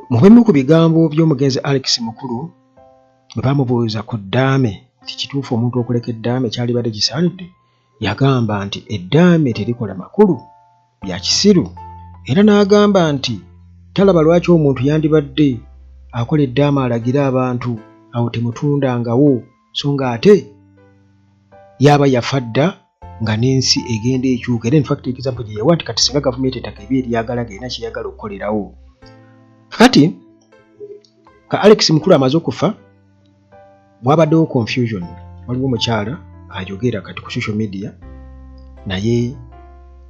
Mu bimu ku bigambo by'omugenzi Alex Mukulu bwe bamubuuza ku ddaame nti kituufu omuntu okuleka eddaame kyalibadde kisaanidde, yagamba nti eddaame terikola makulu, bya kisiru era n'agamba nti talaba lwaki omuntu yandibadde akola eddaame alagire abantu awo temutundangawo so ng'ate yaaba yafa dda nga n'ensi egenda ekyuka. Era infact example gye yawa nti kati singa gavumenti ettaka eba eryagala ng'erina kyeyagala okukolerawo. Kati ka Alex Mukulu amaze okufa, wabaddewo confusion. Waliwo omukyala ayogera kati ku social media, naye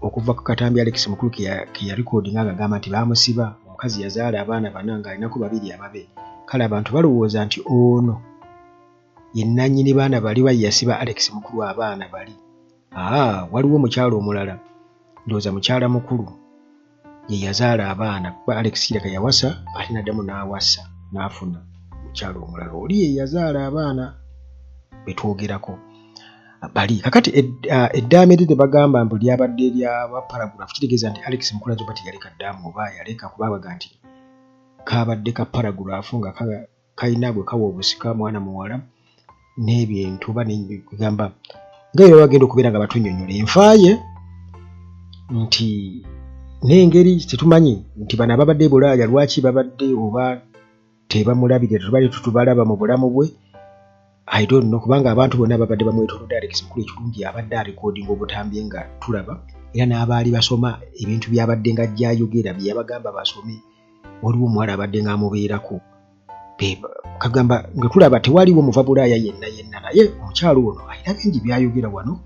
okuva ku katambi Alex Mukulu ke yarekodinga nga agamba nti baamusiba, omukazi yazaala abaana bana ng'alinako babiri ababe. Kale abantu balowooza nti ono ye nnannyini baana bali oba ye yasiba Alex Mukulu abaana bali. Aa, waliwo omukyala omulala, ndowooza mukyala mukulu, ye yazaala abaana kuba Alex kireka yawasa ate n'addamu n'awasa n'afuna omukyala omulala, oli ye yazaala abaana be twogerako bali. Kakati eddaame lye bagamba mbu lyabadde lya paragraph, kitegeeza nti Alex Mukulu ayinza okuba teyaleka ddaame oba yaleka, kuba baga nti kaabadde ka paragraph nga kalina gwe kawa obusika mwana muwala n'ebintu oba kugamba nga era bagenda okubeera nga batunyonyola enfa ye nti n'engeri tetumanyi nti bano ababadde e Bulaaya lwaki babadde oba tebamulabirira, tubadde tutubalaba mu bulamu bwe. I don't know, kubanga abantu bonna babadde bamwetoolodde Alex Mukulu ekirungi abadde arekodinga obutambi nga tulaba, era n'abaali basoma ebintu by'abadde nga ajja ayogera bye yabagamba basome. Waliwo omuwala abadde ng'amubeerako, kagamba nga tulaba tewaliwo muva Bulaaya yenna yenna, naye omukyalo ono alina bingi byayogera wano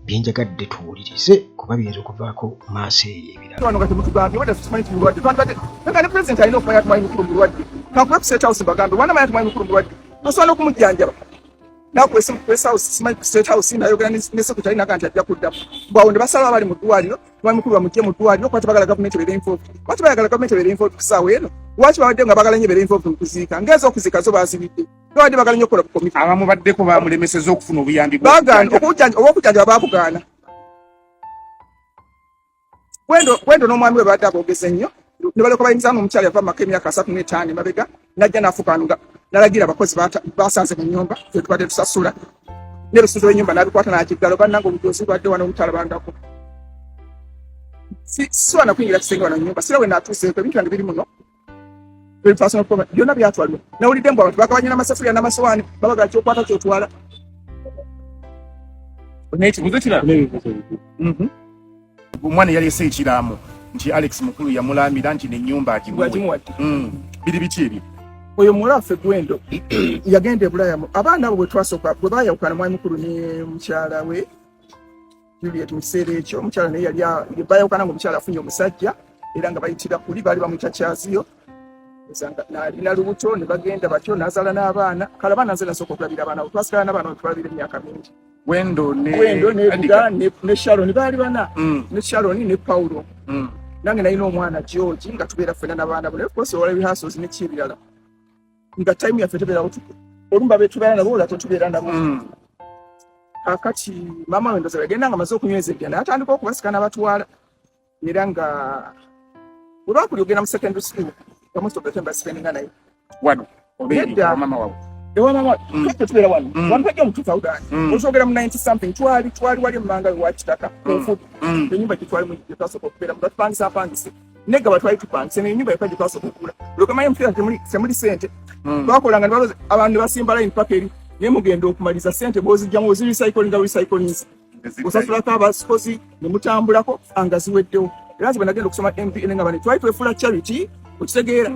byenjagadde tuwulirize kuba biyinza okuvaako maaso eyo ebirala. Wano kati mutugambye wadde tukimanyi nti mulwadde, twandibadde nga ne pulezidenti alina okumanya tumanyi mukulu mulwadde. Kankube ku State House mbagambe wana manya tumanyi mukulu mulwadde, osobola n'okumujjanjaba. Nakuwa esimu ku Press House, simanyi ku State House, nayogera ne secretary naga nti ajja kuddamu. Bwawo ne basaba abali mu ddwaliro tumanyi mukulu bamugye mu ddwaliro kuba tebagala gavumenti ebeere involved. Lwaki bayagala gavumenti ebeere involved ku ssaawa eno? Lwaki babadde nga bagala nnyo ebeere involved mu kuziika ng'ez'okuziika zo baazibidde? Babadde bagala nnyo okukola ku komiti. Abamu baddeko bamulemeseza okufuna obuyambi. Bagaana obw'okujjanjaba, baabugaana. Wendo n'omwami we babadde aboogeze nnyo ne baleka bayingizamu omukyala yava mu maka emyaka 35 emabega, n'ajja n'afuuka nga n'alagira abakozi basanze mu nnyumba ffe tubadde tusasula n'ebisuzo by'ennyumba n'abikwata n'akiggalo. Bannange, obujozi bwadde wano obutalabangako. Sisobola na kuyingira kisenge wano nnyumba sira we naatuuseeko. Ebintu byange biri muno, very personal property, byonna byatwalibwa. Nawulidde mbu abantu bagabanya n'amasafuriya n'amasowaani, babaga kyokwata kyotwala. N'ekibuuzo kirala, omwana yaleese ekiraamo nti Alex Mukulu yamulamira nti nenyumba agimuwe. Agimuwadde. Biri biki ebyo? Oyo muwala waffe Gwendo yagenda e Bulaaya. Abaana abo bwe twasooka bwe baayawukana mwami mukulu ne mukyala we Juliet, mu kiseera ekyo omukyala naye yali bayawukana nga omukyala afunye omusajja era nga bayitira kuli baali bamuyita Kyaziyo nalina lubuto ne bagenda batyo n'azaala n'abaana. Kale abaana nze nasooka okulabira abaana abo, twasigala n'abaana abo tulabira emyaka mingi. Wendo ne Wendo ne Buga ne Sharon baali bana, ne Sharon ne Paulo. Nange nalina omwana George nga tubeera ffenna n'abaana bo, naye of course olwa rehearsals ne ki ebirala nga time yaffe tebeerawo, olumu babe tubeera nabo, olwo tetubeera nabo. Kakati maama we ndoza yagenda nga amaze okunyweza eddya n'atandika okubasika n'abatwala, era nga bwe bakuli ogenda mu secondary school nga most of the time baspendinga naye. Wano oba eri? Nedda. Wa mama wawe? Ewa mama. Twajja tubeera wano. Wano twajja mu 2000. Otwogera mu 90 something twali wali emmanga we Kitaka ku nfudu. Ennyumba gye twalimu gye twasooka okubeeramu nga tupangisa apangise negaba twali tupangise n'ennyumba yokka gye twasooka okugula. Lwokamanyi mukiseera temuli sente. Twakolanga ne baloza abantu ne basimba line paka eri, naye mugenda okumaliza sente bw'ozijjamu ozirecyclinga recyclings, osasulako abakozi ne mutambulako nga ziweddewo. Era nze bwe nagenda okusoma MBA nga bane twali twefuula charity, okitegeera?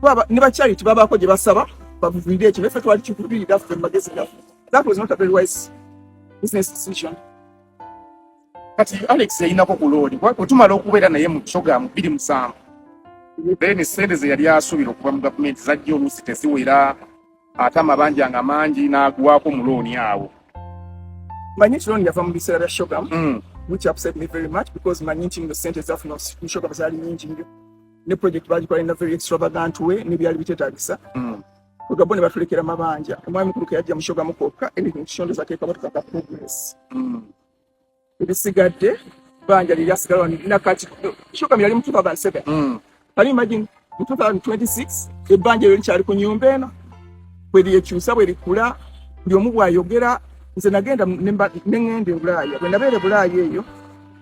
Kuba ne ba charity babaako gye basaba bavuvirire ekyo, naye ffe twali kikubirira ffe mu magezi gaffe. That was not a very wise business decision. Kati Alex yalinako ku looni otumala okubeera naye mu Coga mu 2007, then sente ze yali asuubira okuva mu gavumenti zajja oluusi teziwera, ate amabanja nga mangi, n'agwako mu looni awo. Manyi nti looni yava mu biseera bya CHOGM, which upset me very much because manyi nti nno sente zafuna mu CHOGM zaali nyingi nnyo ne project bagikola in a very extravagant way n'ebyali biteetagisa. Kwegabo ne batulekera mabanja. Omwami mukulu ke yajja mu CHOGM kwokka, anything kishondeza ke kamotoka ka Progress. Ebisigadde banja liryasigala wano nakati. CHOGM yali mu 2007. Can you imagine? Mu 2026 ebbanja eryo likyali ku nyumba eno, bwe lyekyusa, bwe likula, buli omu bw'ayogera. Nze nagenda ne ŋŋenda e Bulaaya. Bwe nabeera e Bulaaya eyo,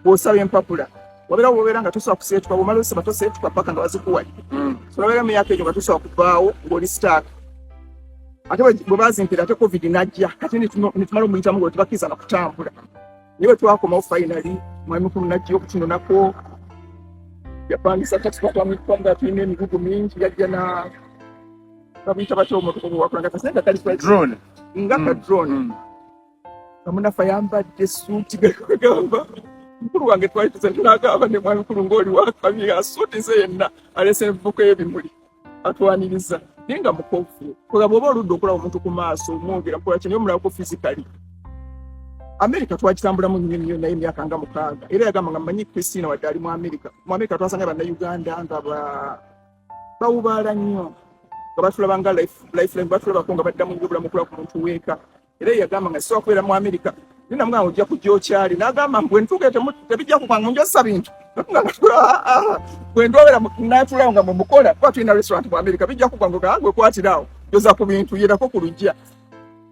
bw'osaba empapula wabeera wobeera nga tosobola kuseetuka. Bw'omala osaba toseetuka paka nga bazikuwadde. So nabeera mu myaka egyo nga tosobola kuvaawo, ng'oli stuck. Ate bwe bazimpera, ate COVID najja. Kati netumala omuyitamu nga tebakkiriza na kutambula. Naye bwe twakomawo, finally mwami mukulu najja okutunonako. Yapangisa taxi nga tulina emigugu mingi. Yajja na babuyita batya omutuko gwewakulanga kasente kali drone. Nga ka drone. Nga munafe ayambadde suuti, gagamba mukulu wange twali tuze nagamba ne mwami mukulu ng'oli wakabi asuuti nze yenna alese envubuka y'ebimuli atwaniriza, naye nga mukovu. Kola bw'oba oludde okulaba omuntu ku maaso, omwogera mukola kye, naye omulabako physically. America twagitambulamu nnyo nnyo naye emyaka nga 6. Era yagamba nga mmanyi Christina wadde ali mu America. Mu America twasanga Bannayuganda nga bawubaala nnyo, nga batulaba nga lifeline, batulabako nga baddamu nnyo obulamu okulaba ku muntu weeka. Era ye yagamba nga sisobola kubeera mu America, naye namugamba ojja kujja okyali. N'agamba bwe ntuuka tebijja kukwanga munjosa bintu bwe ndowera natulawo nga mwemukola, kuba tulina restaurant mu America, bijja kukwanga nga gwe kwatirawo joza ku bintu yerako ku lujja.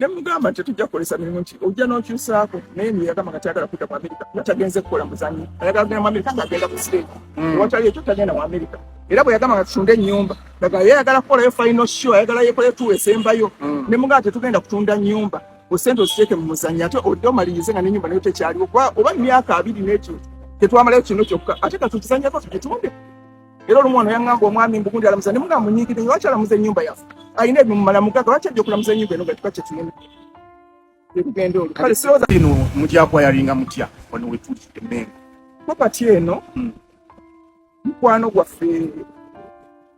Ne mugamba nti tetujja kukolesa mirimu nti ojja n'okyusaako. Naye niye yagamba nga tayagala kudda mu America nga tagenze kukola muzannyo, ayagala kugenda mu America ng'agenda ku stage. Ewatali ekyo tagenda mu America. Era bwe yagamba nga tutunde ennyumba, daga ye ayagala kukolayo final show, ayagala yekole tour esembayo. Ne mugamba tetugenda kutunda nnyumba, osente oziteeke mu muzannyo ate odde omalirize nga n'ennyumba nayo tekyaliwo, kuba oba myaka 20 n'ekintu tetwamalayo kino kyokka, ate katukizannyako tugitunde. Era olumu wano yaŋŋamba omwami mbugundi alamuza, ne mugamba munyiikire, lwaki alamuza ennyumba yaffe? Alina ebimumala mugaga, lwaki ajja okulamuza ennyumba eno nga tuka kye tulina etugenda olwo? Kale sirowooza. Eno mugyakwayalinga mutya wano wetuli Emmengo? Property eno, mukwano gwaffe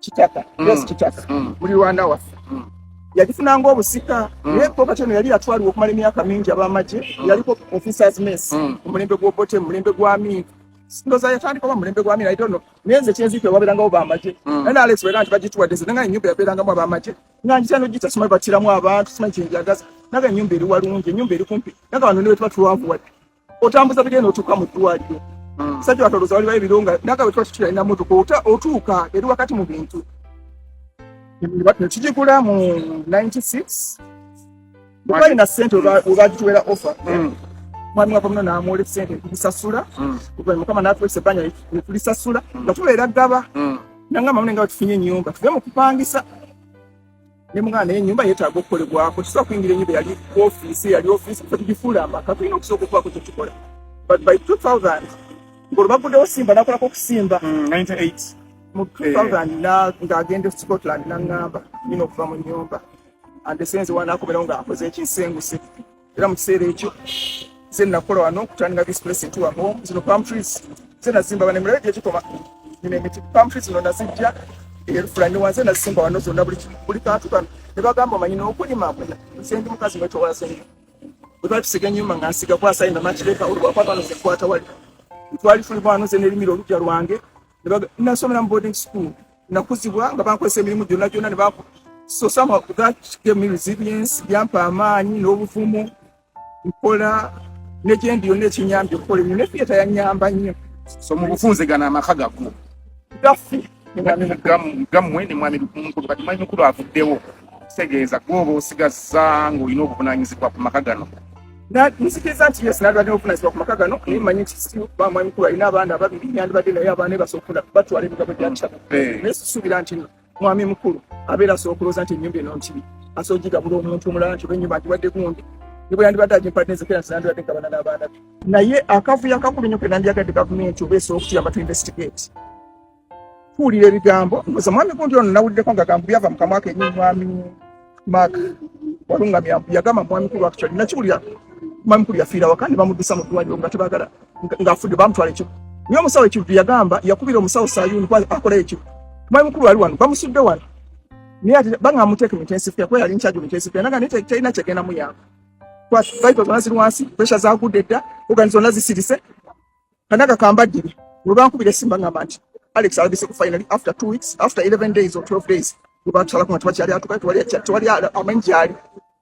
Kitaka, yes, Kitaka, mulirwana waffe, yagifunanga obusika. Naye property eno yali yatwaliwa okumala emyaka mingi ab'amagye. Yaliko officers mess omulembe gw'Obote, mulembe gwa Amin. Ndowooza yatandika oba mulembe gwa Amin, I don't know. Naye nze kyenzikira wabeerangawo b'amagye. Naye ne Alex bwega nti bagituwadde, nze nga ennyumba yabeerangamu ab'amagye nga njitya nogita, simanyi battiramu abantu, simanyi kyenjagaza. Naga ennyumba eri walungi, ennyumba eri kumpi naga wano, ne bwe tuba tulwavuwadde otambuza bigere n'otuuka mu ddwaliro. Sajja watolooza walibayo ebirunga naga bwe tuba tukyalina motoka otuuka eri wakati mu bintu. Ne tugigula mu 96 bwe twalina ssente we bagituwera offer. Mwami wava muno n'amuwola essente tulisasula. Mukama n'atuwesa ebbanja ne tulisasula nga tubeera Ggaba. Nangamba mune nga bwe tufunye ennyumba tuve mu kupangisa. Ne muganda naye ennyumba yeetaaga okukolebwako, tusobola kuyingira ennyumba yali ofiisi, yali ofiisi fe tugifuula amaka, tulina okusooka okubaako kye tukola. But by 2000 ng'olwo baguddewo Simba, nakolako okusimba. 98. Mu 2000 ng'agenda e Scotland, naŋŋamba nina okuva mu nnyumba andesenze wanaakomerawo ng'akoze ekinsenguse. Era mu kiseera ekyo nze nakola wano okutandika this place into a home. Zino palm trees nze nazimba bane, mulabe gyekikoma nina emiti. Palm trees zino nazijja erufulani wanze, nazisimba wano zonna, buli kantu kano. Ne bagamba omanyi n'okulima, nze ndi mukazi mwetowaze nnyo. Bwe twali tusiga ennyumba nga nsiga kwasayina makireka olwakwata wano, nze nkwata wali twali tuli wano, nze nerimira olujja lwange. Nasomera mu boarding school, nakuzibwa nga bankozesa emirimu gyonna gyonna ne baku. So some of that gave me resilience, byampa amaanyi n'obuvumu nkola negyendi yonna ekinyambye okukola ennyo. Ne theatre yanyamba nnyo. So mu bufunze gano amaka gago gaffe. Gammwe ne mwami mukulu. Kati mwami mukulu avuddewo, kitegeeza gwoba osigazza ng'olina obuvunaanyizibwa ku maka gano. Nzikiriza nti yes, nandibadde n'obuvunanyizibwa ku maka gano, naye mmanyi nti si ba mwami mukulu alina abaana ababiri, yandibadde naye abaana be basobola okufuna batwala emigabo gya kitabo. Naye sisuubira nti nno mwami mukulu abeera asobola okulowooza nti ennyumba eno nkibi asobola ogigabula omuntu omulala, nti oba ennyumba ngiwadde gundi, ne bwe yandibadde agimpadde nzekera nti nandibadde nkabana n'abaana be. Naye akavuyo akakulu nnyo ke nandyagadde gavumenti oba esobola okutuyamba to investigate, tuwulira ebigambo ngoza mwami gundi ono nawuliddeko nga gambo byava mu kamwa kenyini. Mwami Mark Walungamya yagamba mwami mukulu, actually nakiwulira, mwami mukulu yafiira waka ne bamuddusa mu ddwaliro nga tebagala ng'afudde, bamutwala ekiro. Naye omusawo ekivu yagamba yakubira omusawo Sayuni kuba akola ekivu, mwami mukulu ali wano, bamusudde wano, naye ate banga amuteeke mu intensive care kuba yali in charge mu intensive care. Naga naye terina kyegenda muyamba, vitals zonna ziri wansi, pressure zagudde dda, organs zonna zisirise. Kanaga kambaddire bwe bankubira essimu bagamba nti Alex alabise ku finally after 2 weeks, after 11 days or 12 days bwe batusalako nga tebakyali atuka, tewali amanyi gyali.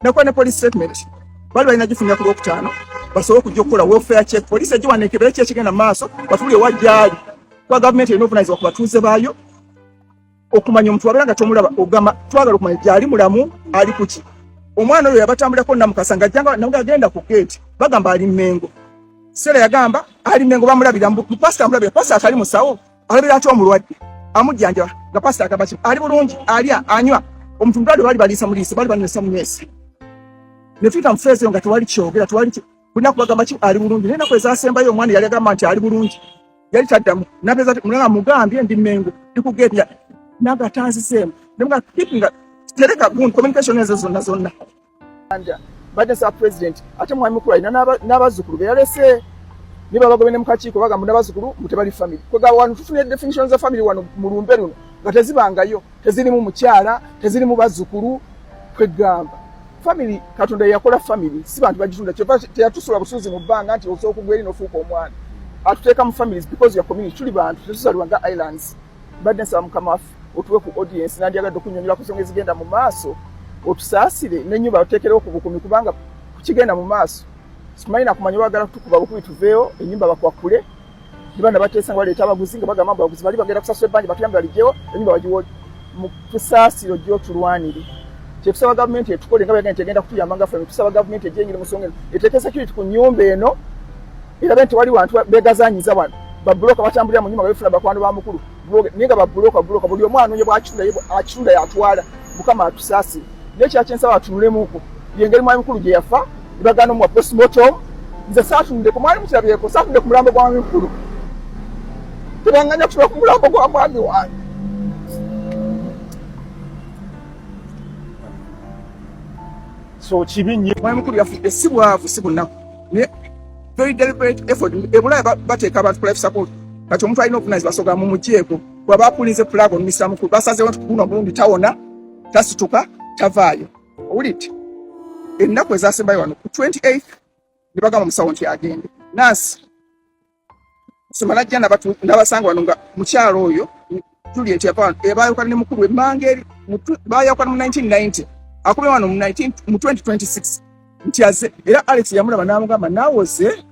Nakuba ne police statement bali balina gifunira ku Lwokutaano basobole okujja okukola welfare check, poliisi egiwana ekebere ki ekigenda mu maaso, batubulye wa gyali, kuba gavumenti erina obuvunanyizibwa ku batuuze baayo. Okumanya omuntu wabeera nga tomulaba ogamba twagala okumanya gyali mulamu ali kuki. Omwana oyo yabatambulako Namukasa nga ajjanga nawe agenda ku gate bagamba ali Mengo. Sera yagamba ali Mengo bamulabira mbu pastor amulabira, pastor atali musawo alabira atya omulwadde amujjanjaba nga pastor agamba ki ali bulungi alya anywa. Omuntu mulwadde bali baliisa muliisa bali banywesa munywesa. Ne tuyita mu feesi eyo nga tewali kyogera tewali kulina kubagamba ki ali bulungi, naye ennaku ezasembayo omwana yali agamba nti ali bulungi yali taddamu nabeza mulala mugambye ndi Mengo ndi ku gate naga tanziseemu nemuga keeping tereka gundi communication ezo zonna zonna. Badde nsaba president ate mwami mukulu alina n'abazzukulu be yalese niba bagobe ne mu kakiiko bagamba n'abazzukulu mbu tebali family. Kwegamba wano tufunye definition za family wano mu lumbe luno nga tezibangayo, tezirimu mukyala, tezirimu bazzukulu. Kwegamba family Katonda yakola family, si bantu bagitunda. Kyova teyatusula busuuzi mu bbanga nti osobola okugwa eri n'ofuuka omwana. Atuteeka mu families because ya community, tuli bantu tetuzalibwa nga islands. Mbadde nsaba mukama waffe otuwe ku audience, nandyagadde okunyonyola ku nsonga ezigenda mu maaso, otusaasire n'ennyumba oteekerewo ku bukumi kubanga kukigenda mu maaso simanyi nakumanya bagala kutukuba bukubi tuveewo ennyumba bakwakule. Nibana bateesa nga baleeta abaguzi nga bagamba mbu abaguzi bali bagenda kusasula ebbanja batuyambe baligyewo ennyumba bagiwo. Tusaasire ojje otulwanire. Kyetusaba gavumenti etukole nga bagenda nti egenda kutuyamba nga ffe, tusaba gavumenti ejje mu nsonga eno eteeke security ku nnyumba eno erabe nti wali wantu begazanyiza wano babuloka batambulira mu nyumba nga befula bakwano ba mukulu naye nga babuloka buloka buli omu anoonya bwakitunda akitunda yatwala. Mukama atusaasire. Naye kyakyensaba atunulemuko yengeri mwami mukulu gye yafa ne bagaana omuwa postmortem. Nze saatunudde ku mwali mukirabyeko, saatunudde ku mulambo gwa mwami mukulu, tebanganya kutunula ku mulambo gwa mwami wange. So kibi nnyo. Mwami mukulu yafudde si bwavu si bunaku, naye very deliberate effort. Ebulaya bateeka abantu ku life support, kati omuntu alina obuvunanyizibwa soga mumugyeko bwaba apulinze plug on Mr. Mukulu basazeewo nti guno omulundi tawona tasituka tavaayo. Owulidde ennaku ezasembayo wano ku 28 ne bagamba omusawo nti agende nansi soma najja nabasanga wano nga mukyalo oyo Juliet yabayawukana ne mukulu emmanga eri bayawukana mu 1990 akube wano mu 2026 nti aze era Alex yamulaba n'amugamba naawoze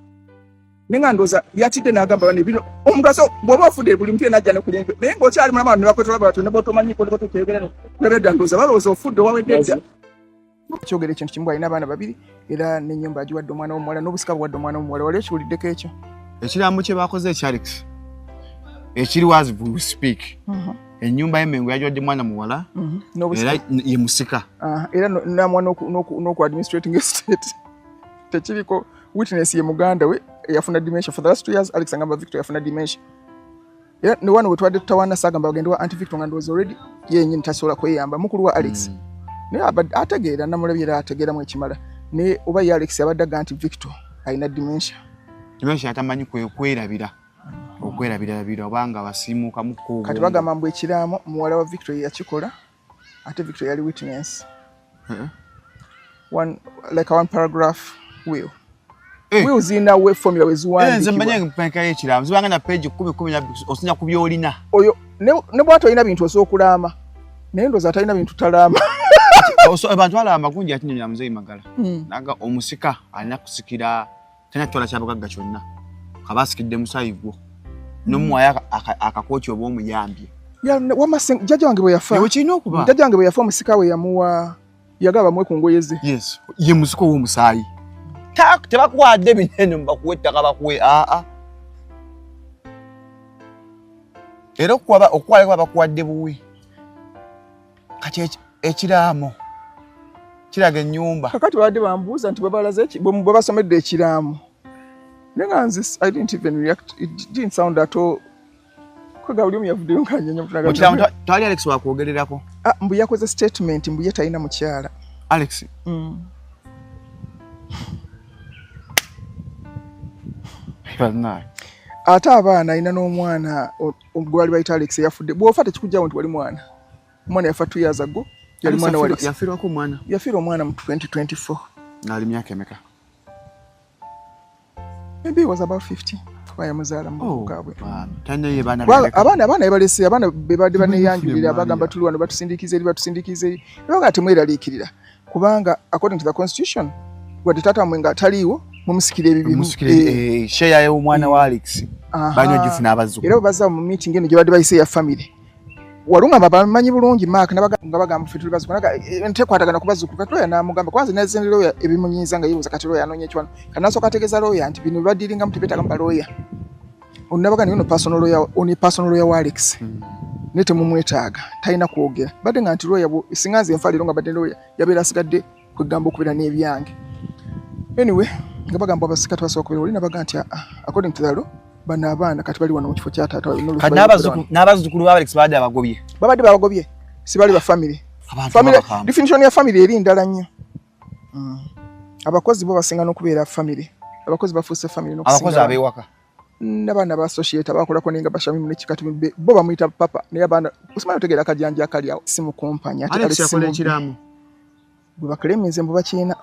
naye nga ndowooza yatidde n'agamba bano bino omuntu aso bw'oba ofudde buli muntu yenna ajja nekulimbe naye ng'okyali mulamu abantu ne bakwetola batyo ne botomanyiko ne botokyogera kulabira ndowooza balowooza ofudde owawedde dda. Kyogera ekintu kimu, alina abaana babiri era n'ennyumba agiwadde omwana w'omuwala n'obusika buwadde omwana w'omuwala. Wali okiwuliddeko ekyo? Ekiraamo kye bakoze ekya Alex ekiriwo as we speak, ennyumba y'Emengo yagiwadde mwana muwala era ye musika era namuwa n'oku administrating estate. Tekiriko witness ye muganda we eyafuna dementia for the last 2 years. Alex agamba Victor yafuna dementia era ne wano wetwadde tutawaana saagamba bagende wa Auntie Victor nga ndowooza already ye yennyini tasobola kweyamba, mukulu wa Alex. Naye ategeera, namulabye era ategeeramu ekimala, naye oba ye Alex abadde agamba nti Victor alina dementia. Dementia atamanyi kwerabira okwerabirabira obanga basiimuukamu. Kati bagamba mbu ekiraamo muwala wa Victor ye yakikola ate Victor yali witness. One, like a one paragraph will. Will zirina we formula we ziwandiikibwa. Nze mmanyi mpekayo ekiraamo zibanga na page 10 10 osinza ku by'olina. Oyo ne bw'ata olina bintu osobola okulaama, naye ndowooza atalina bintu talaama. Abantu balaama gungi akinyonya muzeeyi Magala naga omusika alina kusikira talina kutwala kyabagagga kyonna kaba asikidde musaayi gwo n'omuwayo akakooti oba omuyambye. Jjajja wange bwe yafa, kirina okuba jjajja wange bwe yafa omusika we yamuwa yagaba bamuwe ku ngoye ze. Yes, ye musika ow'omusaayi tebakuwadde binene bakuwe ettaka bakuwe aa era okukwala kuba bakuwadde buwi. Kati ekiraamo kiraga ennyumba. Kakati babadde bambuuza nti bwebalaze bwe basomedde ekiraamo, naye nga nze I didn't even react, it didn't sound at all. Kwega buli omu yavuddeyo ng'anyenya. Mu twali Alex wakwogererako. Ah, mbu yakoze statement mbu ye talina mukyala. Alex. Ate abaana alina n'omwana gwali bayita Alex eyafudde. Bw'ofa tekikujjawo nti wali mwana. Omwana yafa 2 years ago, yali mwana wa Alex. Yafiirwako omwana? Yafiirwa omwana mu 2024. Ng'ali myaka emeka? Maybe he was about 50 kuba yamuzaala mu buvuka bwe. Talinayo baana? Abaana abaana bebalese, abaana bebadde baneyanjulira bagamba tuli wano batusindikiza eri batusindikiza eri, baga temweraliikirira kubanga according to the constitution wadde taata wamwe nga ataliiwo mumusikira ebibi. Share y'omwana wa Alex banyo gifuna abazzukulu. Era bwe bazza mu meeting eno gye badde bayise eya family. Walungamba bamanyi bulungi Mark nga bagamba ffe tuli bazzukulu, naga ntekwatagana ku bazzukulu. Kati lawyer n'amugamba kwanza nezende lawyer ebimunyiiza nga yeebuuza kati lawyer anoonya ekiwano. Kati n'asooka ategeeza lawyer nti bino badiringamu tebeetaaga mu balawyer. Ono nabaga naye ono personal lawyer, ono personal lawyer wa Alex. Naye temumwetaaga, talina kwogera. Badde nga nti lawyer singa nze nfa leero nga badde lawyer yabeera asigadde kwegamba okubeera n'ebyange. Anyway, nga bagamba abasika tebasobola kubeera oli, nabaga nti ah, according to the law bano abaana kati bali wano mu kifo kya taata waabwe, n'oluusi Kati balina okubeera wano. N'abazzukulu ba Alex babadde abagobye. Babadde babagobye, si bali ba family. Abantu Family babakambwe. Definition ya family eri ndala nnyo. Abakozi bo basinga n'okubeera family, abakozi bafuuse family n'okusinga Abakozi ab'ewaka. N'abaana ba associate abakolako naye nga bashamimu nekikati bo bamuyita papa, naye abaana osimanyi otegeera akajanja akali awo si mukumpanya ate Alex Alex yakola mubbi. ekiraamo. Gwe bakuleminze mbu bakiina.